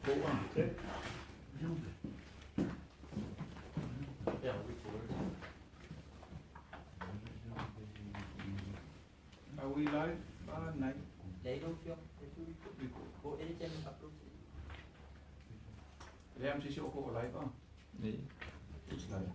Are we live? Nine. It's live.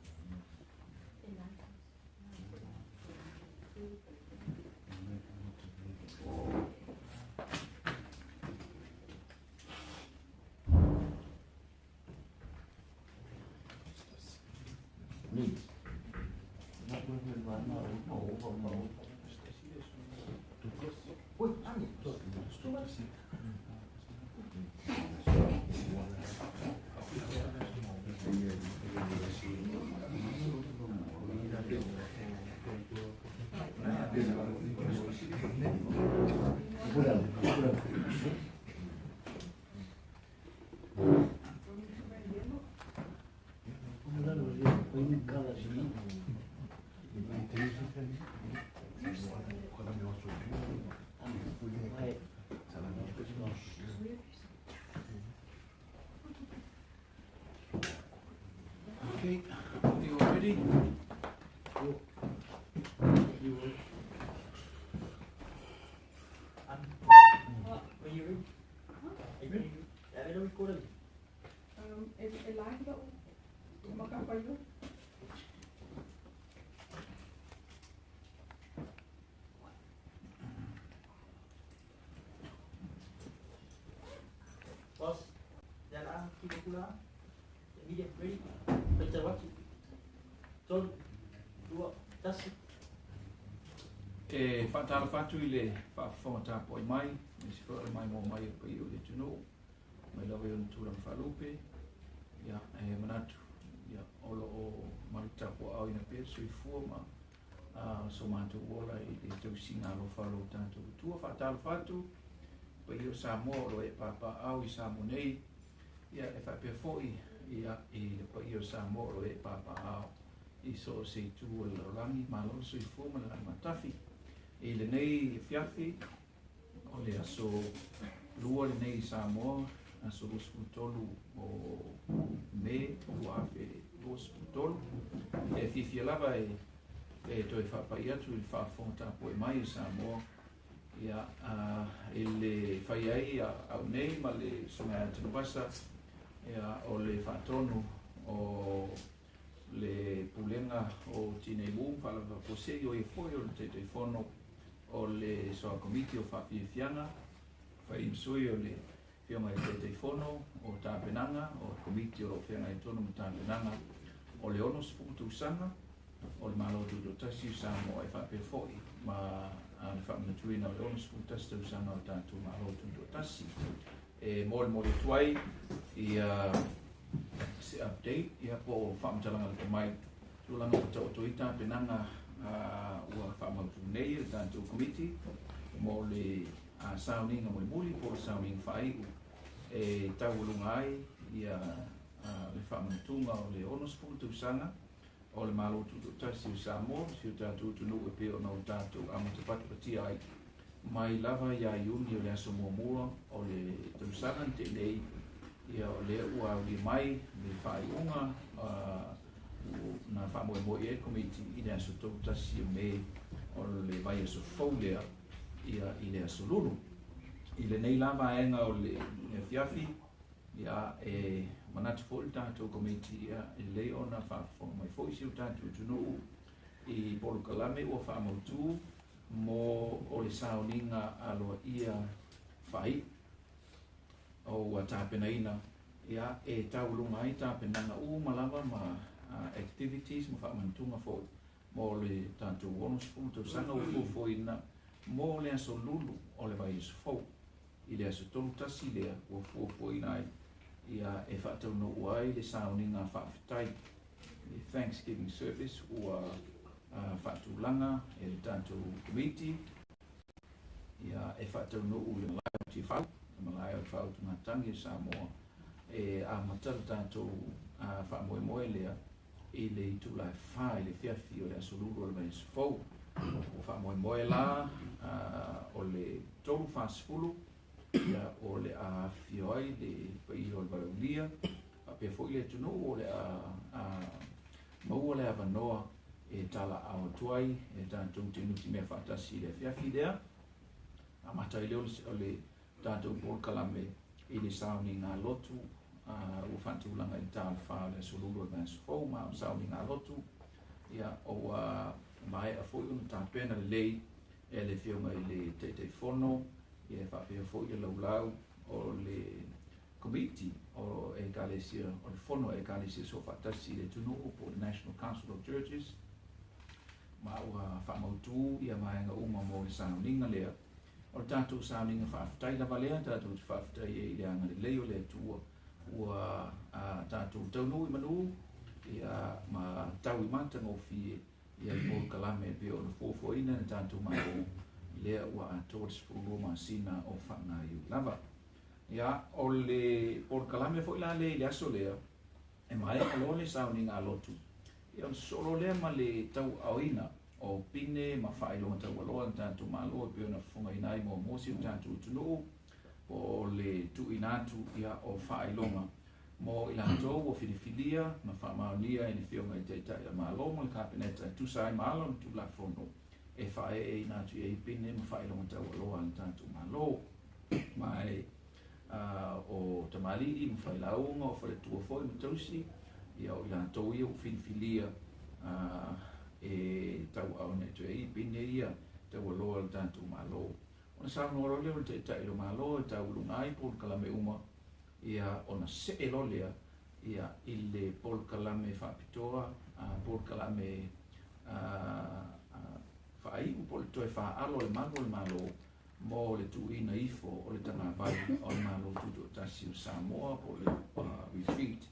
Okay, are you all ready? E whaatala whatu i le whaafafonga tāpoi mai, me si whaara mai mō mai o pai o le tunu, mai lawa i ona tūranga whaalupe, ia e manatu, ia olo o maru tāpua au ina pēr soifua ma so mātou ola i le tausinga alofa lo tātou tua whaatala whatu, pai o Samoa o lo e pāpā au i Samoa nei, ia e whaapea foi ia i le pai o Samoa o lo e pāpā au i so se tu o le laulangi, malo soifua ma le lagi matafi. I lenei fiafi, o le aso lua lenei i Samoa, aso 23 o Me, 2023. E fiafia lava e toe faapai atu i le faafofoga tapuai mai i Samoa, ia i le fai ai au nei ma le susuga ia Tanuvasa, ia o le faatonu o le pulega o Tinei Mu, Faalapotopotoga o ia foi o le Taitaifono o le Soa Komiti o Faafiafiaga, fai masui o le Afioga i le Taitaifono o Tapenaga, o le Komiti o lo o feagai tonu ma Tapenaga o le 60 tausaga o le Malo Tutoatasi o Samoa e faapea foi ma le faamanatuina o le 61 tausaga o le tatou Malo Tutoatasi. E molimoli atu ai ia se update ia po o faamatalaga lata mai tulaga ua taoto ai tapenaga ua faamautu nei e le tatou komiti mo le sauniga mulimuli po o le sauniga faaiu e taualuga ai ia le faamanatuga o le 60 tausaga o le Malo Tutoatasi o Samoa, si o tatou atunuu e pei ona o tatou amatapatepatia ai mai lava ia Iuni o le aso muamua o le tausaga na tea nei, ia o lea ua aulia mai le faaiuga na faamoemoe i ai le komiti i le aso 31 o Me o le vaiaso fou lea ia i le aso Lulu. I lenei la vaega o le afiafi, ia e manatu foi le tatou komiti ia e lelei ona faafofoga mai foi si o tatou atunuu i polokalame ua faamautu mo o le sauniga aloaia faaiu o ua tapenaina ia e taualuga ai tapenaga uma lava ma activities ma faamanatuga foi mo le tatou 60 tausaga ua fuafuaina mo le aso Lulu o le vaiaso fou. I le aso 31 lea ua fuafuaina ai ia e faataunuu ai le sauniga faafetai, le Thanksgiving service ua faatulaga e le tatou komiti ia e faataunuu i le malae o Tiafau, le malae o le Faautugatagi o Samoa, e amata le tatou faamoemoe lea i le itula e 4 i le fiafi o le aso Lulu o le vaiaso fou. Ua faamoemoe la o le 3:40 Ia, o le a afifio ai le paia o le valaaulia, faapea foi le atunuu o le a maua le avanoa e talaau atu ai e tatou te nutimea faatasi i le afiafi lea. Amata ai lea o le tatou polokalame i le sauniga lotu ua faatulaga i le ta o le 4 o le aso Lulu o le vaiaso fou, ma o le sauniga lotu ia ua maea foi ona tapena lelei e le Afioga i le Taitaifono ia e faapea foi le laulau o le Komiti o Ekalesia, o le Fono a Ekalesia Soofaatasi i le atunuu po o le National Council of Churches, ma ua faamautu ia vaega uma mo le sauniga lea. O le tatou sauniga faafetai lava lea, tatou te faafetai ai i le agalelei o le Atua ua tatou taunuu i manu ia ma tau i matagofie ia le polokalame e pei ona fuafuaina e le tatou Malo lea ua atoa le 12 masina o faagaioi lava. Ia, o le polokalame foi la lea i le aso lea, e maea loa le sauniga a lotu, ia ona sosoo loa lea ma le tauaaoina o pine ma faailoga taualoa a le tatou Malo e pei ona fofogaina ai muamua si o tatou atunuu, po o le tuuina atu ia o faailoga mo i latou ua filifilia ma faamaonia e le Afioga i le Taitai o le Malo ma le Kapeneta e tusa ai ma ala o le Tulafono e faaeeina atu i ai pine ma faailoga taualoa a le tatou Malo. Ma e o tamalii ma failauga, o faletua foi ma tausi, ia o i latou ia ua filifilia e tauaaoina atu i ai pine ia taualoa a le tatou Malo. Ona saunoa loa lea o le Taitai o le Malo e taualuga ai polokalame uma, ia ona see loa lea ia i le polokalame faapitoa, polokalame faaiu po o le toe faaalo a le malu o le Malo mo le tuuina ifo o le tagavai o le Malo Tutoatasi o Samoa po o le retreat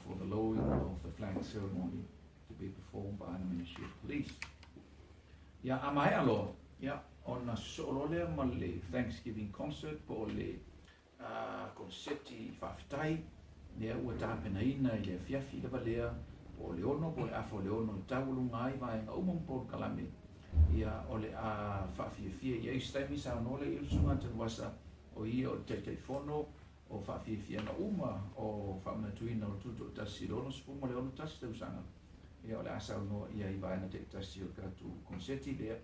for the lowering of the flag ceremony to be performed by the Ministry of Police. Ia, a maea loa, ia, ona sosoo loa lea ma le Thanksgiving concert po o le koneseti faafetai lea ua tapenaina i le afiafi lava lea po o le 6 po o le afa o le 6 e taualuga ai vaega uma ma polokalame ia o le a faafiafia i ai se taimi saunoa lea i le Susuga Tanuasa o ia o le Taitaifono o faafiafiaga uma o faamanatuina o le Tutoatasi i le 61 tausaga ia o le a saunoa i ai i vaega taitasi o le tatou koneseti lea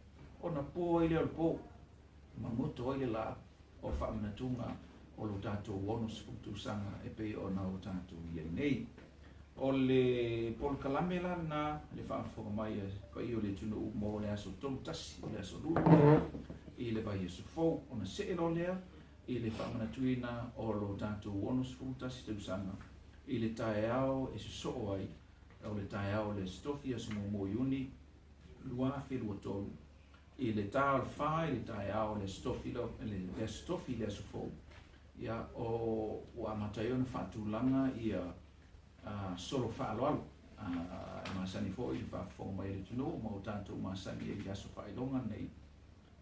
ona po ai lea o le po magoto ai le la o faamanatuga o lo tatou 60 tausaga e pei ona o tatou i ai nei. O le polokalame la lena le faafofoga mai a paia o le atunuu mo le aso 31 o le aso Lulu i le vaiaso fou ona see loa lea i le faamanatuina o lo tatou 61 tausaga i le taeao e sosoo ai o le taeao o le Aso Tofi aso 1 Iuni 2023 i le ta o le 4 i le taeao o le Aso Tofi le Aso Tofi le aso fou ia o ua amata ai ona faatulaga ia solo faaaloalo e masani foi i le faafofoga mai a le atunuu ma o tatou masani ai i aso faailoga nei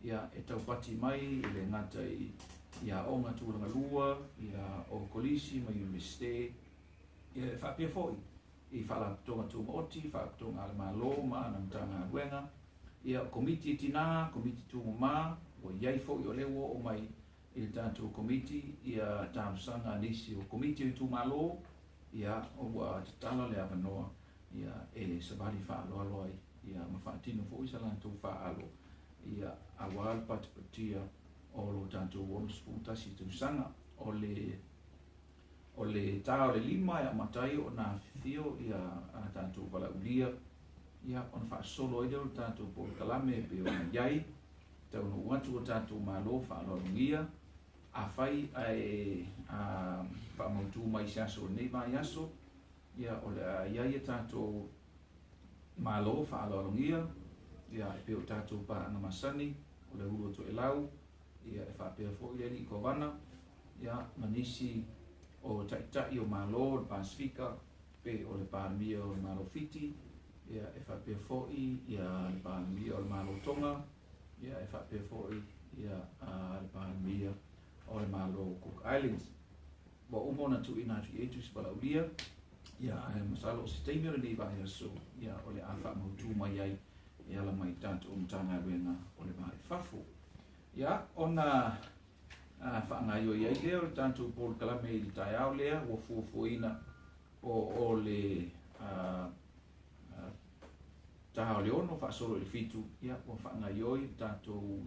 ia e taupati mai e le gata i aoga tulaga lua ia o kolisi ma Iunivesite ia e faapea foi i Faalapotopotoga Tumaoti, Faalapotopotoga a le Malo ma ana Matagaluega, ia o Komiti e Tinā, Komiti Tūmamā, ua i ai foi o lea ua oo mai i le tatou Komiti ia talosaga a nisi o Komiti o Itumalo, ia ua tatala le avanoa ia e savali faaaloalo ai ia ma faatino foi sa latou faaalo ia aua le patipatia o lo tatou 61 tausaga. O le O le ta o le 5 e amata ai ona afifio ia a tatou valaaulia ia ona faasolo ai lea o le tatou polokalame e pei ona i ai taunuu atu o tatou Malo faaaloalogia afai ae faamautu mai se aso o lenei vaiaso ia o le a i ai a tatou Malo faaaloalogia ia e pei o tatou paaga masani o le ulu o Toelau ia e faapea foi le alii Kovana ia ma nisi o taitai o Malo o le Pasefika pei o le Palemia o le Malo Fiti ia e faapea foi ia le Palemia o le Malo Tonga ia e faapea foi ia le Palemia o le Malo Cook Islands. Ua uma ona tuuina atu i ai tusi valaaulia ia ae masalo o se taimi o lenei vaiaso ia o le a faamautu mai ai e ala mai i tatou Matagaluega o le Va i Fafo. Ia ona Faagaoioi ai lea o le tatou polokalame i le taeao lea ua fuafuaina po o le ta o le 6 faasolo i le 7, ia ua faagaoioi le tatou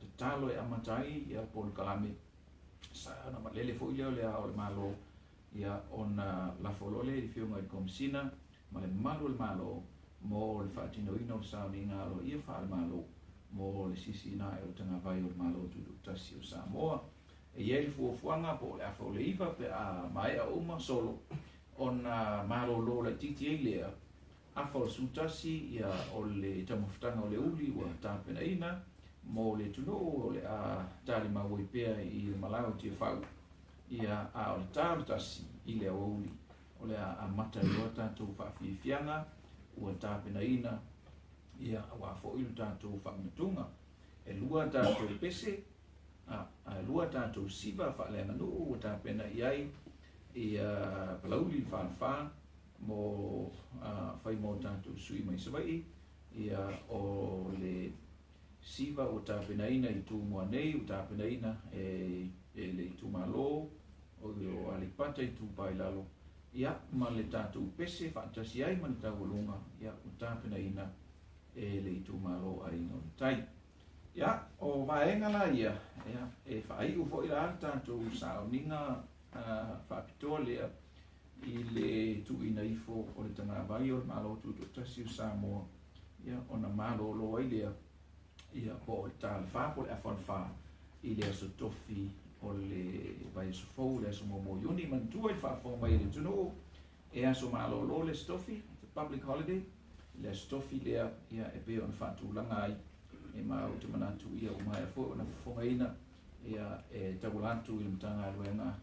tatalo e amata ai ia polokalame sa ona malele foi lea o le Ao o le Malo, ia ona lafo loa lea i le Afioga i le Komesina ma le mamalu o le Malo mo le faatinoina o le sauniga aloaia faale-Malo mo le sisiina ae o le tagavai o le Malo Tutoatasi o Samoa. E i ai le fuafuaga po o le afa o le 9 pe a maea uma solo ona malolo laitiiti ai lea afa o le 11, ia o le taumafataga o le uli ua tapenaina mo le atunuu o le a talimau ai pea i le malae o Tiafau, ia a o le ta o le 1 i le aoauli o le a amata ai loa tatou faafiafiaga ua tapenaina, ia aua foi le tatou faamanatuga. E 2 tatou pese, a 2 tatou siva faaleaganuu ua tapena i ai ia Palauli le Falefa mo fai mo tatou sui mai Savaii, ia o le siva ua tapenaina i Tumua nei, ua tapenaina e le itumalo o Aleipata Itupa i Lalo, ia ma le tatou pese faatasi ai ma le taualuga, ia ua tapenaina e le itumalo Aiga o le Tai. Ia, o vaega la ia, ia, e faaiu foi la le tatou sauniga faapitoa lea i le tuuina ifo o le tagavai o le Malo Tutoatasi o Samoa, ia, ona malolo ai lea, ia, po o le ta le 4 po o le afa o le 4 i le aso tofi o le vaiaso fou, le aso 1 o Iuni. Manatua i le faafofoga mai a le atunuu, e aso malolo le aso tofi, it's a public holiday, le aso tofi lea, ia, e pei ona faatulaga ai, e ma ou te manatu ia ua maea foi ona fofogaina, ia, e tauala atu i le Matagaluega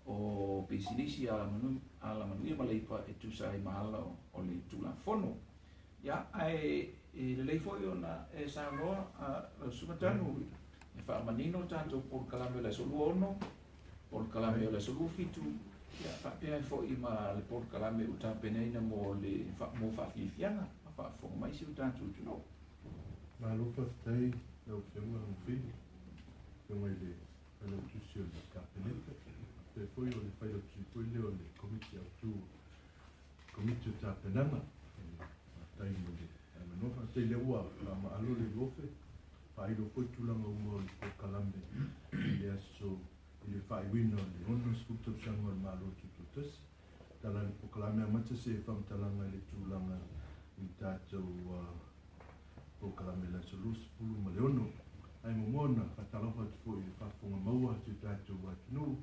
o Pisinisi Alamanuia ma Leipa e tusa ai ma ala o le Tulafono. Ia, ae e lelei foi ona e saunoa lau Susuga Tanu e faamanino tatou polokalame o le aso 26, polokalame o le aso 27, ia faapea ai foi ma le polokalame ua tapenaina mo le mo faafiafiaga ma faafofoga mai si o tatou atunuu. Malo faafetai lau Afioga Agafili, Afioga i le Failautusi o le Kapeneta, faapea foi o le Failautusi foi lea o le Komiti Autu, Komiti o Tapenaga. Faafetai mo le avanoa, faafetai lea ua faamaalo le luofe, faailo foi tulaga uma o le polokalame i le aso i le faaiuina o le 60 tausaga o le Malo Tutoatasi. Tala le polokalame amata se faamatalaga i le tulaga i tatou polokalame le aso 26. Ai muamua ona faatalofa atu foi i le faafofoga maua si o tatou atunuu,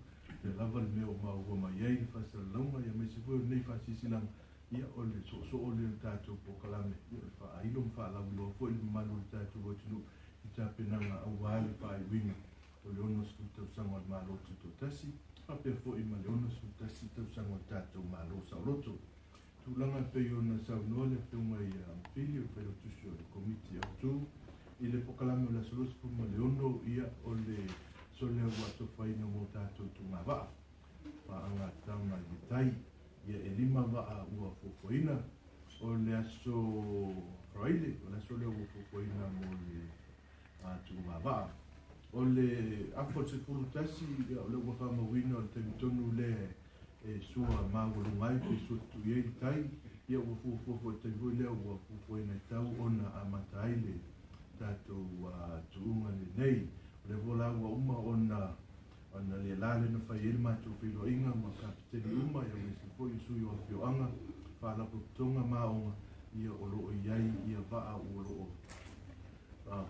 lea lava le mea o maua mai ai le faasalalauga, ia aemaise foi o lenei faasilasilaga, ia o le soosoo lea o le tatou polokalame, ia o le faailo ma faalauiloa foi le mamalu o le tatou atunuu i tapenaga aua le faaiuina o le 60 tausaga o le Malo Tutoatasi, faapea foi ma le 61 tausaga o le tatou Malo Saoloto. Tulaga pei ona saunoa le Afioga ia Agafili o le Failautusi o le Komiti Autu i le polokalame o le aso 26, ia o le sole ua atofaina mo tatou tugavaa faagatama i le tai, ia e 5 vaa ua fuafuaina. O le aso Faraile, o le aso lea ua fuafuaina mo le tugavaa. O le afa o le 11, ia o lea ua faamauina o le taimi tonu lea e sua maualuga ai pe sua tutui ai le tai, ia ua fuafua foi le taimi foi lea ua fuafuaina e tau ona amata ai le tatou tuuga lenei. O lea foi la ua uma ona le la le na fai ai le matou feiloaiga ma kapeteni uma, ia aemaise foi o sui o afioaga, faalapotopotoga ma aoga, ia o loo i ai ia vaa o loo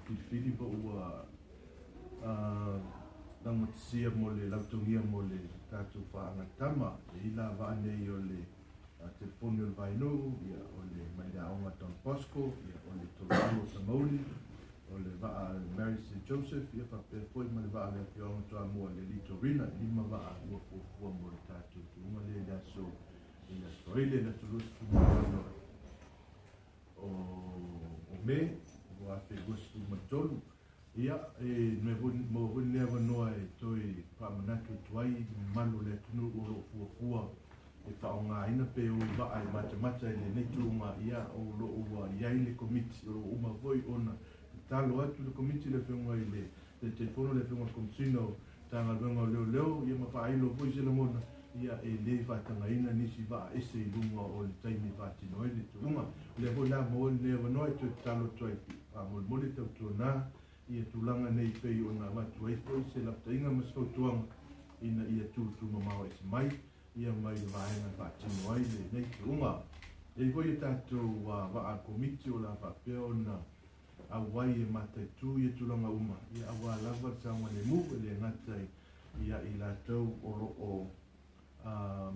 filifili ma ua laugatasia mo le lautogia mo le tatou faagatama. E i la vaa nei o le telefoni o le Vainuu, ia o le mai le aoga Don Bosco, ia o le Toloalo Tamauli, o le vaa Mary St. Joseph, ia faapea foi ma le vaa le afioaga Toamua le Litorina. E 5 vaa ua fuafua mo le tatou tuuga lea i le aso Faraile, le aso 26 o Me 2023. Ia, e maua foi lenei avanoa e toe faamanatu atu ai i le mamalu o le atunuu o loo fuafua e faaaogaina pe o i vaa e matamata i lenei tuuga, ia o loo ua i ai le komiti, o loo uma foi ona tatalo atu le komiti le Afioga i le Taitaifono, le Afioga i le Komesina o Matagaluega o Leoleo, ia ma faailo foi se lagona, ia e lē faatagaina nisi vaaese i luga o le taimi e faatino ai le tuuga. O lea foi la maua lenei avanoa e toe tatalo atu ai faamolemole tautuanā ia tulaga nei pei ona avatu ai foi se lapataiga ma se fautuaga ina ia tutumamao ese mai ia mai le vaega e faatino ai lenei tuuga. E i ai foi a tatou vaa Komiti o le a faapea ona auai e mataitū ia tulaga uma, ia auā lava le saogalemu e le gata ia i latou o loo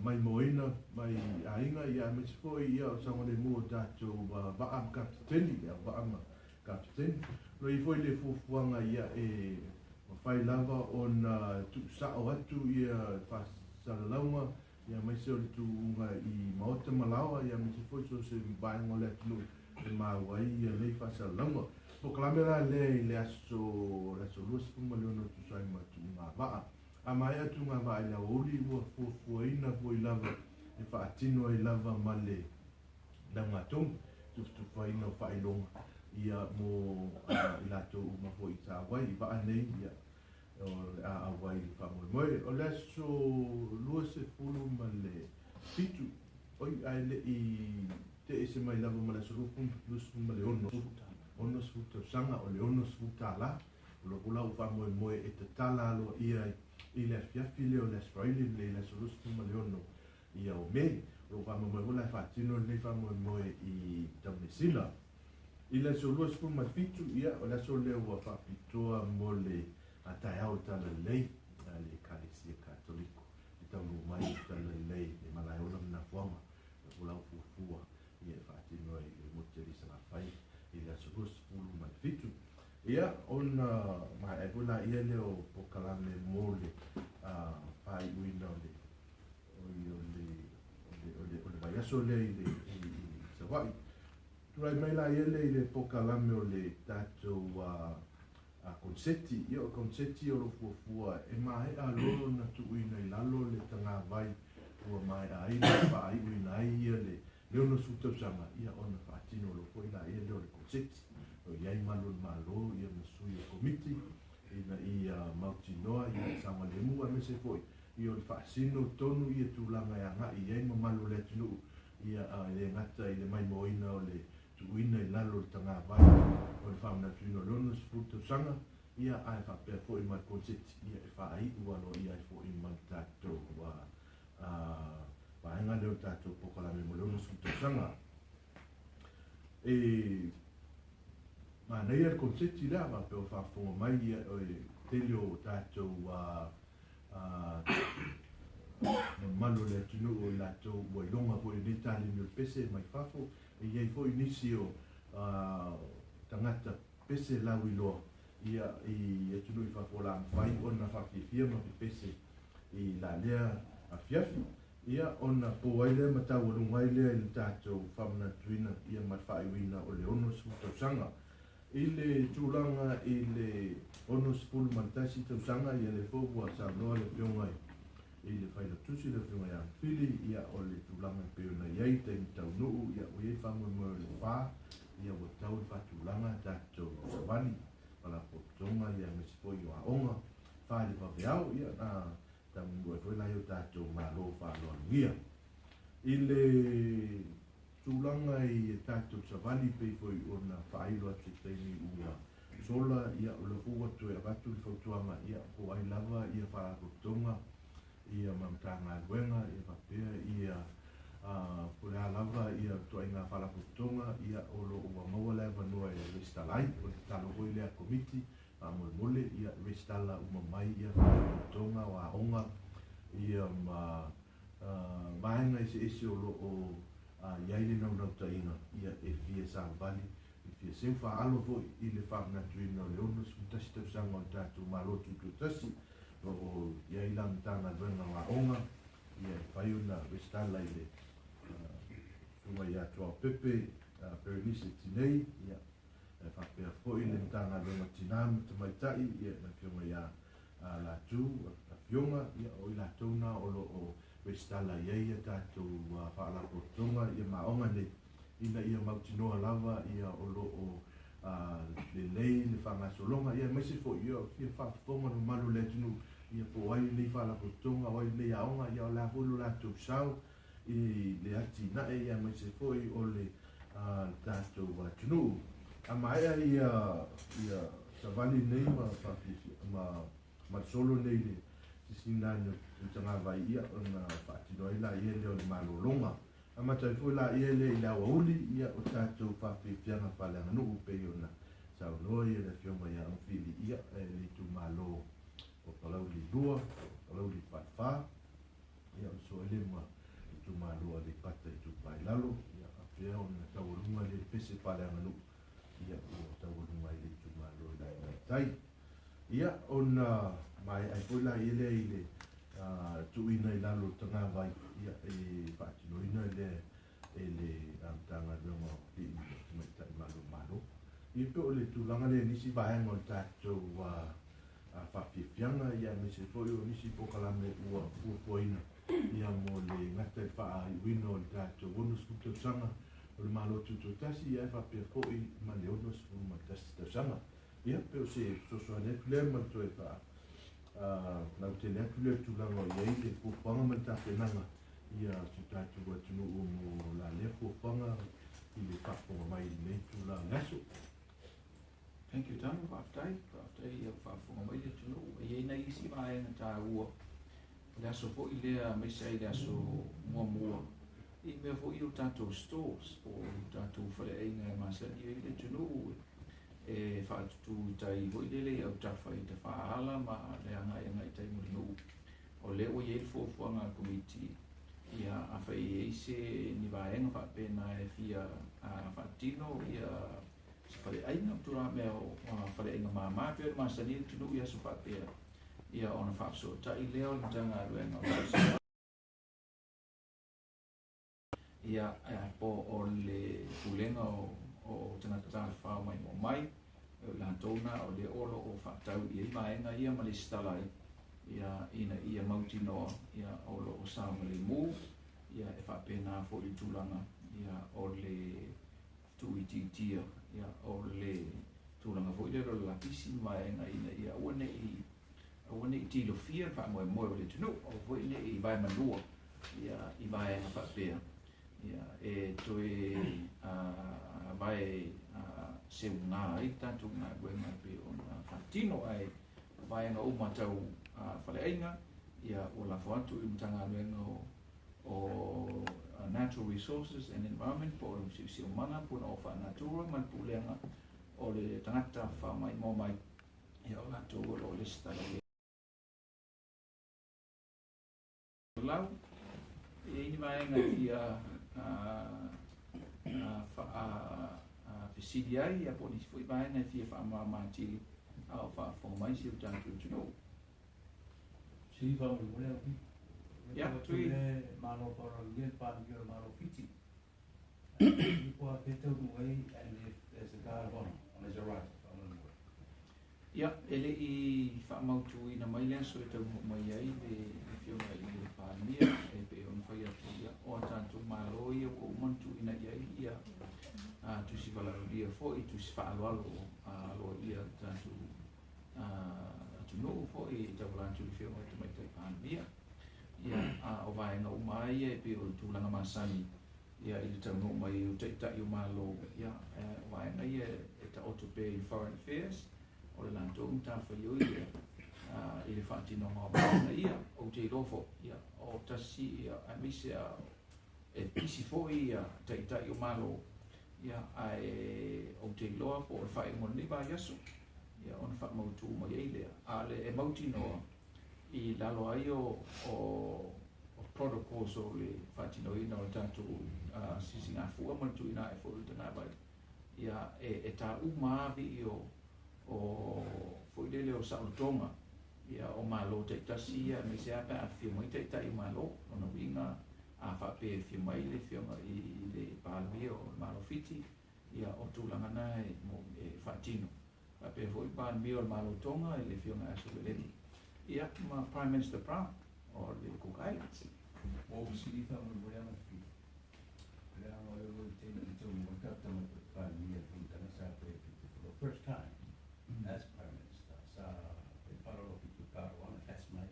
maimoaina mai aiga, ia aemaise foi ia o le saogalemu o tatou vaa ma kapeteni, le auvaa ma kapeteni. O lo o i ai foi le fuafuaga ia e mafai lava ona tuusao atu ia faasalalauga, ia aemaise o le tuuga i maota ma laoa, ia aemaise foi so o se vaega o le atunuu e maua ai ia nei faasalalauga. Polokalame la lea i le aso 26 tusa ai ma tuuga vaa. A maea tuuga vaa i le aoauli ua fuafuaina foi lava e faatino ai lava ma le laugatonu tufatufaina o faailoga ia mo i latou uma foi sa auai i vaa nei, ia o le a auai i le faamoemoe. O le aso 27, oi ae lei teese mai lava ma le aso 26, 60 tausaga o le $60, o lo o lau faamoemoe e tatala aloaia ai i le afiafi lea o le Aso Faraile nei le aso 26 ia o Me. O lo o faamoemoe foi la e faatino lenei faamoemoe i Taumeasina. I le aso 27, ia o le aso lea ua faapitoa mo le taeao o le Talalelei a le Ekalesia Katoliko, le taunuu mai o le Talalelei i Malaeola ma Nafoaga, o lau fuafua ia e faatino ai le motu i Salafai i le aso 27. Ia ona maea foi laia lea o polokalame mo le faaiuina o le vaiaso lea i le Savaii. Tulai mai laia lea i le polokalame o le tatou konseti. Ia o konseti o lo fuafua e maea loa ona tuuina i lalo le tagavai ua maea ai le faaiuina ai ia le 60 tausaga, ia ona faatino loa foi laia lea o le konseti. O i ai malu o le Malo ia ma sui o komiti ina ia mautinoa ia saogalemu aemaise foi ia o le faasino tonu ia tulaga e agai i ai mamalu o le atunuu, ia e le gata i le maimoaina o le tuuina i lalo o le tagavai o le faamanatuina o le 60 tausaga, ia ae faapea foi ma le konseti ia e faaiu aloaia ai foi ma le tatou vaega lea o le tatou polokalame mo le 60 tausaga. E manaia le konseti lea faapea o faafofoga mai ia e tele o tatou mamalu o le atunuu o i latou ua iloga foi i lenei taleni o le pese mai fafo. E i ai foi nisi o tagata pese lauiloa ia i atunuu i fafo o le a mafai ona faafiafia ma pepese i la lea afiafi, ia ona po ai lea ma taualuga ai lea i le tatou faamanatuina ia ma le faaiuina o le 60 tausaga. I le tulaga i le 61 tausaga, ia lea foi ua saunoa le Afioga i le Failautusi, le Afioga ia Fili, ia o le tulaga e pei ona i ai taimi taunuu, ia ua i ai faamoemoe o le 4, ia ua tau le faatulaga tatou savali faalapotopotoga, ia aemaise foi o aoga 4 i le vaveao, ia na taunuu ai foi la i o tatou malo faaaloalogia. I le tulaga i tatou savali pei foi ona faailo atu i taimi ua sola, ia o le foi ua toe avatu le fautuaga, ia po ai lava ia faalapotopotoga ia ma Matagaluega, ia faapea ia po o le a lava ia ituaiga faalapotopotoga, ia o lo o ua maua le avanoa e resitala ai. O le tatalo foi lea a le Komiti faamolemole, ia resitala uma mai ia faalapotopotoga o aoga ia ma vaega eseese o lo o i ai le naunautaiga ia e fia savavali, e fia seu faalo foi i le faamanatuina o le 61 tausaga o le tatou Malo Tutoatasi. O lo o i ai la Matagaluega o Aoga ia e fai ona resitala i le susuga ia Tuaopepe Berenice Tinei, ia e faapea foi le Matagaluega o Tina ma Tamaitai, ia le Afioga ia Latu Afioga, ia o i latou na o lo o resitala i ai ia tatou faalapotopotoga ia ma aoga nei, ina ia mautinoa lava ia o lo o lelei le faagasologa, ia aemaise foi ia fia faafofoga le mamalu o le atunuu Ia po o ai lenei faalapotopotoga, o ai lenei aoga, ia o le a foi lo latou sao i le atinae ia aemaise foi o le tatou atunuu. A maea ia ia savali nei ma faafiafia ma le solo nei le sisina ane o le tagavai ia ona faatino ai laia lea o le malologa. Amata ai foi laia lea i le aoauli ia o tatou faafiafiaga faaleaganuu pei ona saunoa ia le Afioga ia Agafili ia e le itumalo o Palauli 2, Palauli Falefa, ia o le Soele ma itumalo o Aleipata Itupa i Lalo, ia faapea ona taualuga le pese faaleaganuu ia ua taualuga ai le itumalo i Lae mai Tai. Ia ona maea ai foi laia lea i le tuuina i lalo o le tagavai ia e faatinoina lea e le Matagaluega o Alii ma Tamaitai Malomalo. Ia pe o le tulaga lea i nisi vaega o le tatou faafiafiaga ia aemaise foi o nisi polokalame ua fuafuaina ia mo le gata i le faaiuina o le tatou 60 tausaga o le Malo Tutoatasi ia ae faapea foi ma le 61 tausaga. Ia pe o se fesoasoani atu lea ma le toe faa lautele atu lea tulaga o i ai le fuafuaga ma le tapenaga ia si o tatou atunuu mo la lea fuafuaga i le faafofoga mai i lenei itula o le aso. Thank you, Tanu. Faafetai. Faafetai ia faafofoga mai le atunuu. E i ai nai isi vaega taua o le aso foi lea aemaise ai le aso muamua i mea foi o tatou stores po o tatou faleaiga e masani ai le atunuu e faatutu i tai foi lele i autafa i tafaala ma le agai agai i tai Mulinuu. O lea ua i ai le fuafuaga a le Komiti ia afai e i ai se ni vaega faapena e fia faatino ia se faleaiga ma tulaga mea o faleaiga mama e pei ona masani ai le atunuu i aso faapea ia ona faafesootai lea o le Matagaluega o ia po o le Pulega o Tagata Tafafao Maimoa Mai, o i latou na o lea o lo o faatau i ai vaega ia ma lesitala ai ia ina ia mautinoa ia o lo o saogalemu ia e faapena foi le tulaga ia o le tuuitiitia ia o le tulaga foi lea o le lapisi ma vaega ina ia aua ne i tilofia le faamoemoe o le atunuu, aua foi ne i vaemanua ia i vaega faapea ia e toe vae seuga ai le tatou galuega e pei ona faatino. Ae o vaega uma tau faleaiga ia ua lafo atu i le Matagaluega o Natural Resources and Environment po o le Siosiomaga Punaoa Faalenatura ma le Pulega o le Tagata Tafafao Maimoa Mai ia o latou o lo o lesitala i lau. E i ai ni vaega e fia faafesili ai ia po o nisi foi vaega e fia faamalamalama atili a o faafofoga mai si o tatou atunuu. Sili faamolemole au. Ia, Tui. Le Malo faaaloalogia le Palemia o le Malo o Fiti. Po o fea taunuu ai and if there's a guard of honor on his arrival faamolemole. Ia, e le i faamautuina mai le aso e taunuu mai ai le Afioga i le Palemia e pei ona fai atu ia o a tatou Malo ia ua uma ona tuuina i ai ia tusi valaaulia foi, tusi faaaloalo aloaia le tatou atunuu foi e tauala atu i le Afioga i le Tamaitai Palemia. Ia, a o vaega uma lava ia e pei o le tulaga masani ia i le taunuu mai o Taitai o Malo, ia o vaega ia e taoto pea i le Foreign Affairs, o le latou matafaioi lea i le faatinoga o vaega ia. Ou te iloa foi, ia, o tasi ia, aemaise e pisi foi ia Taitai o Malo, ia, ae ou te iloa po o le faaiuga o lenei vaiaso, ia, ona faamautu mai ai lea. A o le e mautinoa i lalo ai o protocols o le faatinoina o le tatou sisigafua ma le tuuina ae foi o le tagavai, ia, e ta uma lava vii o foi lele o saolotoga ia o Malo taitasi ia, aemaise lava pe a afifio mai Taitai o Malo. Lona uiga a faapea e afio mai le Afioga i le Palemia o le Malo Fiti, ia o tulaga na e faatino. Faapea foi Palemia o le Malo Tonga i le Afioga ia Sovaleni, ia ma Prime Minister Brown o le Cook Islands. Ua ou fesili faamolemole Agafili, leaga o le ua tele i taunuu ai tatou Tamaitai Palemia i le fonotaga sa fai e Fiti for the first time as Prime Minister sa fai faaaloalo Fiti o Guard of Honor. That's my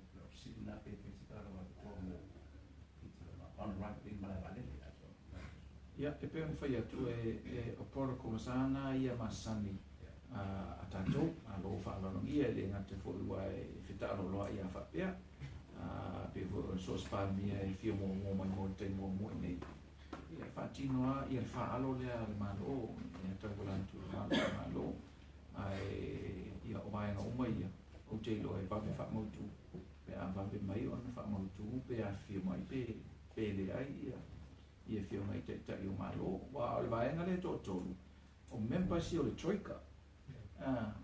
Ia, e pei ona fai atu e o protocol sa na ia masani a tatou Malo faaaloalogia, e le gata foi ua e fetaaloloa ia faapea pe foi o so o se Palemia e fia muamua mai mo le taimi muamua i nei. Ia, e faatino lava ia le faaalo lea a le Malo e tauala atu i le Malo, ae ia o vaega uma ia ou te iloa e vave faamautu pe a vave mai ona faamautu pe afifio mai pe leai ia afioga i taitai o Malo. Aua o le vaega lea e toatolu o members ia o le Troika,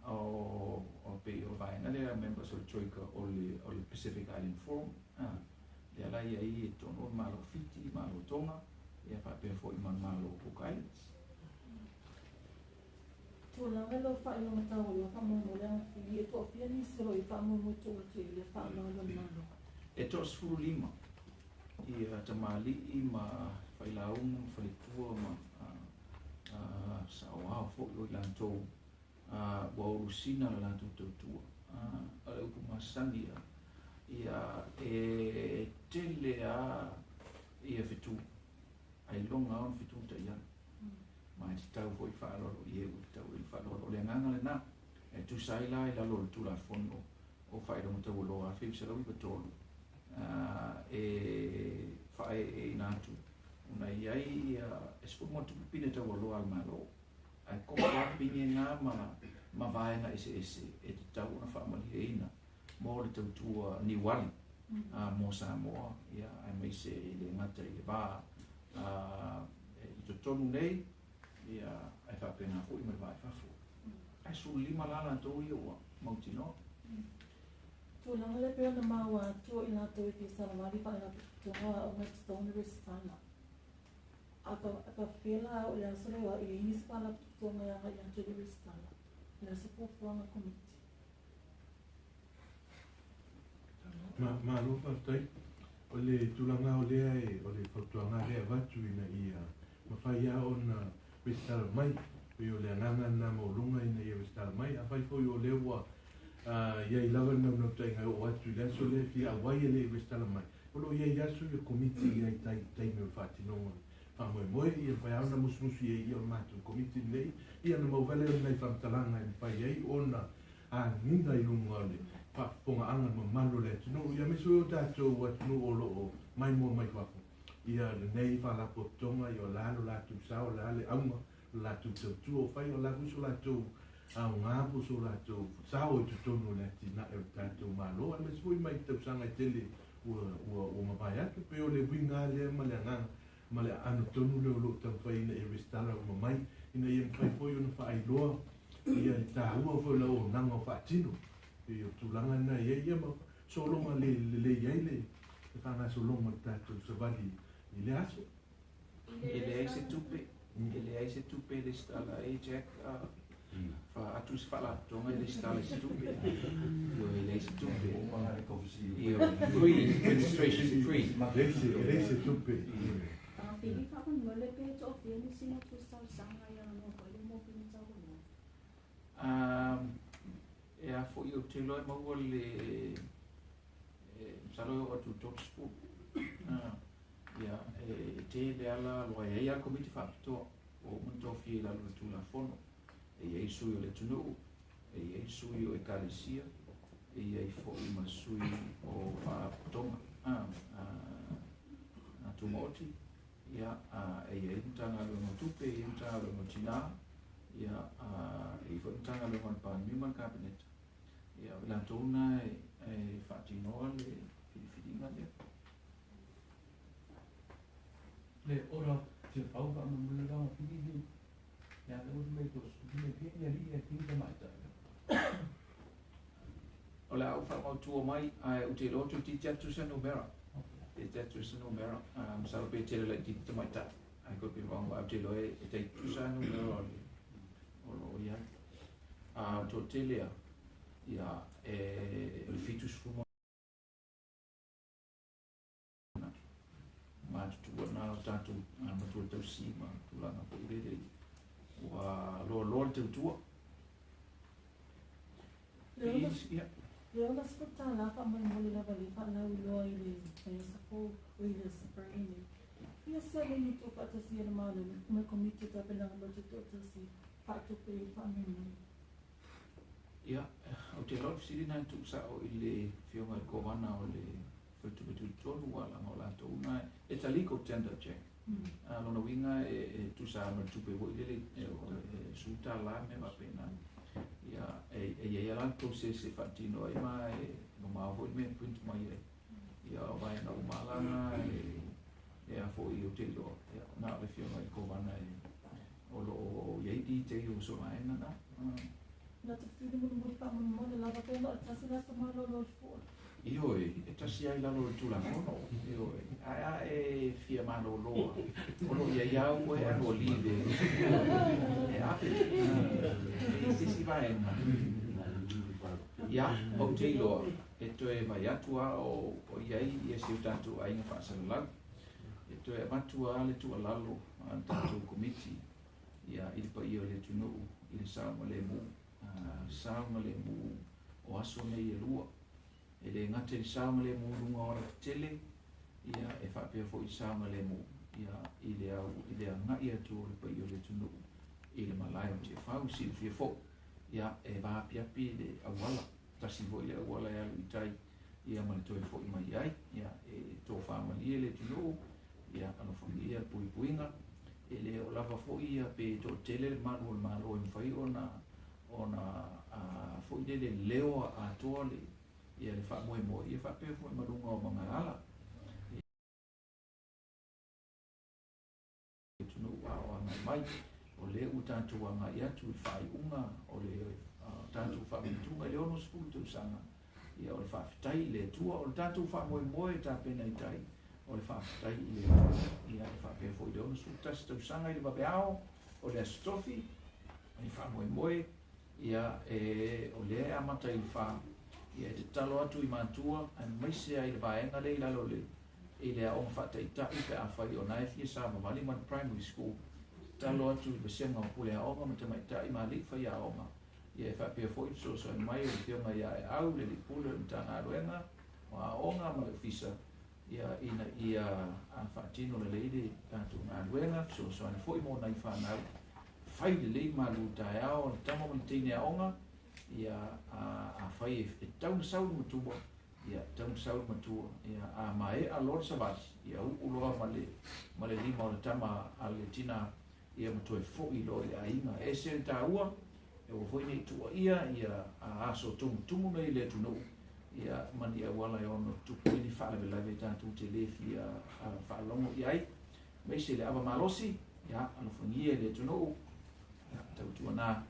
o pei o le vaega lea members o le Troika o le Pacific Island Forum, lea la i ai i totonu o le Malo Fiti, Malo Tonga, ia faapea foi ma le Malo Cook Islands. Tulaga lea o faailoga taualoa faamolemole Agafili, e toafia nisi o lo o i faamoemoe tuu atu i ai le faaaloalo a le Malo? E 15 ia tamalii ma failauga ma faletua ma saoao foi o i latou ua ulusina le latou tautua. O le upu masani ia e tele a ia fetu, ailoga lava ona fetu taiala. Ma e tatau foi faaaloalo i e ua tatau i le faaaloalo. O le agaga lena, e tusa ai la i lalo o le Tulafono o Faailoga Taualoa 1993, e faaeeina atu ona i ai e 10 pine taualoa a le Malo, ae koko lava pine na ma vaega eseese e tatau ona faamalieina mo le tautua niuali mo Samoa, ia aemaise i le gata i le va i totonu nei, ia ae faapena foi ma le va i fafo. Ae 15 la latou ia ua mautinoa. Tulaga lea pei ona maua atu o i latou e fia savavali faalapotopotoga o aoga e tatau ona resitala. A faapefea la o le aso lea ua i ai nisi faalapotopotoga e agai atu i le resitala? O le a se fuafuaga a le Komiti? Malo faafetai. O le tulaga o lea o le fautuaga lea e avatu ina ia mafai lava ona resitala mai. Pei o le agaga lena maualuga ina ia resitala mai. Afai foi o lea ua i ai lava le naunautaiga e oo atu i le aso lea e fia auai e le i resitala mai, o lo o i ai aso ia Komiti i ai taimi o le faatinoga o le faamoemoe, ia mafai lava ona musumusu i ai ia o le matou Komiti lenei, ia ona maua lea o nai faamatalaga e mafai ai ona agiga i luga o le faafofogaaga mamalu o le atunuu, ia aemaise foi o tatou atunuu o lo o maimoa mai fafo, ia lenei faalapotopotoga, ia o la lo latou sao, o la le auga, o le latou tautua o fai, o la foi so latou aoga po o so latou sao i totonu o le atinae o le tatou Malo, aemaise foi mai tausaga e tele ua mavae atu. Pei o le uiga lea ma le agaga ma le aano tonu lea o lo o taumafai ina ia resitala uma mai, ina ia mafai foi ona faailoa ia le taua foi o le auaunaga o faatino. Pei o tulaga lena e i ai, ia ma sologa lelei ai le faagasologa o le tatou savali i le aso. E leai se tupe, e leai se tupe e resitala ai, Jack, faatu se faalapotopotoga e resitala i se tupe. Io e leai se tupe. Io, free, registration free. E leai se tupe. Fili faamolemole pe toafia nisi na tusi talosaga ia noa foi le mo pine taualoa? E a foi ou te iloa e maua le masalo e oo atu i 30. Ia, e tele ala aloa e ai a le Komiti Faapitoa ua uma ona tofia i lalo o le Tulafono. E i ai sui o le atunuu, e i ai sui o ekalesia, e i ai foi ma sui o faalapotopotoga tumaoti, ia, e i ai le Matagaluega o Tupe, e i ai le Matagaluega o Tina, ia, e i ai foi le Matagaluega o le Palemia ma le Kapeneta. Ia, o i latou na e faatinoa le filifiliga lea. Le ora te pau faamolemole la fili ni le a le me to me pe ni ali e tinga mai ta. O le a ou faamautua mai, ae ou te iloa toeitiiti atu se numera. Toeitiiti atu se numera. Masalo pe tele laitiiti tamaitai. I could be wrong, ae ou te iloa e tai tutusa numera o le o lo o i ai. A o le toatele a, ia, e o le 70 matutua na o tatou matua tausi ma tulaga foi lele ua loaloa le tautua. Le Ia. Le $60 faamolemole lava le faalauiloa i le vaiaso fou o i le Aso Faraile nei. Ia seleni e tuufaatasia e le Malo ma le Komiti o Tapenaga mo le Tutoatasi faatupe i le faamoemoe. Ia, ou te iloa o le fesili lena e tuusao i le Afioga i le Kovana o le Faletupe Tutotonu aua leaga o latou na, it's a legal tender check. A lona uiga e tusa lava ma le tupe foi lele e $10 ma mea faapena. Ia, e i ai lava la le process e faatino ai ma e mamao foi le mea e print mai ai. Ia, o vaega uma lava la na e a foi ou te iloa, ia, na o le Afioga i le Kovana e o lo o i ai detail o so vaega na. Na te fesili mulimuli faamolemole lava pe na o le tasi le aso malolo o le fua. Ioe, e tasi lava i lalo o le Tulafono. Ioe, ae a e fia malolo lava, o lo o i ai lava au e annual leave e ave i se isi vaega. Ia, ou te iloa, e toe vaai atu lava o i ai ia si o tatou aiga faasalalau. E toe avatu lava le tuualalo a le tatou Komiti ia, i le paia o le atunuu i le saogalemu, saogalemu o aso nei e lua. E le gata i le saogalemu i luga o alatetele, ia, e faapea foi i le saogalemu ia, i le au, i le agai atu o le paia o le atunuu i le malae o Tiafau. I silafia foi, ia, e vaapiapi le auala, tasi foi le auala e alu i tai, ia, ma le toe foi mai ai. Ia, e tofamalie le atunuu, ia, alofagia le puipuiga. E le o lava foi ia pe toatele le malu o le Malo e mafai ona ona foi lele leoa atoa le ia le faamoemoe, ia faapea foi ma luga o magaala atunuu a o agai mai. O lea ua tatou agai atu i le faaiuga o le tatou faamanatuga i le 60 tausaga, ia, o le faafetai i le Atua. O le tatou faamoemoe e tapena i tai, o le faafetai i le Atua. Ia, e faapea foi i le 61 tausaga i le vaveao o le Aso Tofi, e faamoemoe, ia, e, o lea e amata i le 4. Ia, e tatalo atu i matua, aemaise ai le vaega lea i lalo le i le aoga faataitai pe afai o na e fia savavali ma le primary school. Tatalo atu i le vasega o pule aoga ma tamaitai ma alii faiaoga, ia, e faapea foi le fesoasoani mai o le Afioga ia Eau, le alii pule o le Matagaluega o Aoga ma le Ofisa, ia, ina ia faatino lelei le tatou galuega, fesoasoani foi mo nai fanau, fai lelei malu taeao o le tama ma le teine aoga. Ia, afai e tau na sau le matua, ia, tau na sau le matua, ia, a maea loa le savali, ia, uu loa ma le lima o le tama a le tina, ia, ma toe foi loa i le aiga. E ese le taua, e aua foi nei tuuaia ia aso tumutumu nei i le atunuu, ia, ma ni auala e ono tupu ai ni faalavelave tatou te le fia faalogo i ai, aemaise le ava malosi. Ia, alofagia i le atunuu, ia, tautuana.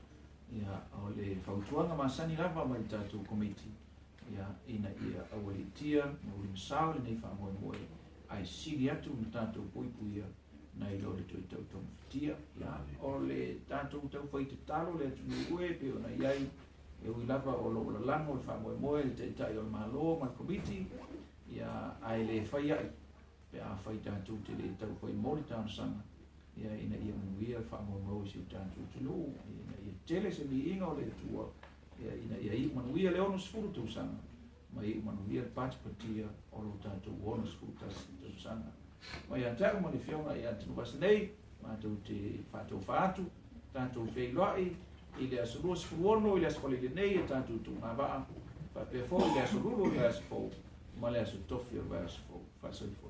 Ia, o le fautuaga masani lava mai le tatou Komiti, ia, ina ia aualiitia ma ulimasao lenei faamoemoe, ae sili atu na tatou puipuia nai lo le toe tautogafitia. Ia, o le tatou taufai tatalo le atunuu e pei ona i ai, e ui lava o lo o lalago le faamoemoe le Taitai o le Malo ma le Komiti, ia, ae le fai ai pe afai tatou te le taufai mo le talosaga, ia, ina ia manuia le faamoemoe o si o tatou atunuu, ina ia tele se miiga o le Atua, ia, ina ia iu manuia le 60 tausaga, ma iu manuia le patipatia o lo tatou 61 tausaga. Mai ia te au ma le Afioga ia Tanuvasa nei, matou te faatofa atu, tatou feiloai i le aso 26 i le aso Faraile nei e tatou tuugavaa, faapea foi i le aso Lulu o le vaiaso fou ma le aso Tofi o le vaiaso fou. Faasoifua.